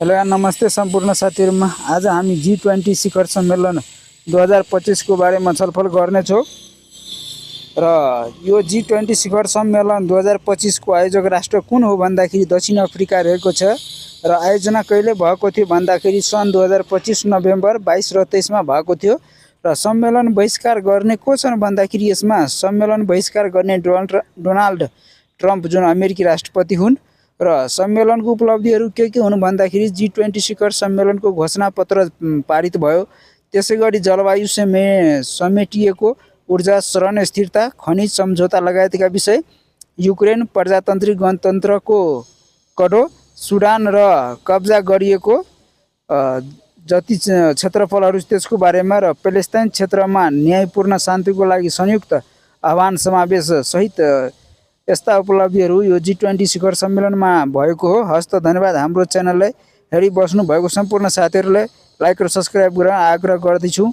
Hello यार, नमस्ते सम्पूर्ण साथीहरुमा। आज हामी G20 शिखर सम्मेलन 2025 को बारेमा छलफल गर्नेछौँ र यो G20 शिखर सम्मेलन 2025 को आयोजक राष्ट्र कुन हो भन्दाखेरि दक्षिण अफ्रिका रहेको छ र आयोजना कहिले भएको थियो भन्दाखेरि सन् 2025 नोभेम्बर 22 र 23 मा भएको थियो र सम्मेलन बहिष्कार गर्ने को छन् भन्दाखेरि यसमा सम्मेलन बहिष्कार गर्ने डोनाल्ड ट्रम्प जुन अमेरिकी राष्ट्रपति हुन् र सम्मेलनको उपलब्धिहरू के हुन् भन्दाखेरि G20 शिखर सम्मेलनको घोषणापत्र पारित भयो। त्यसैगरी जलवायु समेटिएको ऊर्जा शरण स्थिरता खनिज सम्झौता लगायतका विषय, युक्रेन प्रजातान्त्रिक गणतन्त्रको कडो, सुडान र कब्जा गरिएको जति क्षेत्रफलहरू त्यसको बारेमा र प्यालेस्टाइन क्षेत्रमा न्यायपूर्ण शान्तिको लागि संयुक्त आह्वान समावेश सहित यस्ता उपलब्धिहरू यो G20 शिखर सम्मेलनमा भएको हो। हस्त धन्यवाद। हाम्रो च्यानललाई हेरिबस्नु भएको सम्पूर्ण साथीहरूलाई लाइक र सब्स्क्राइब गर्न आग्रह गर्दछु।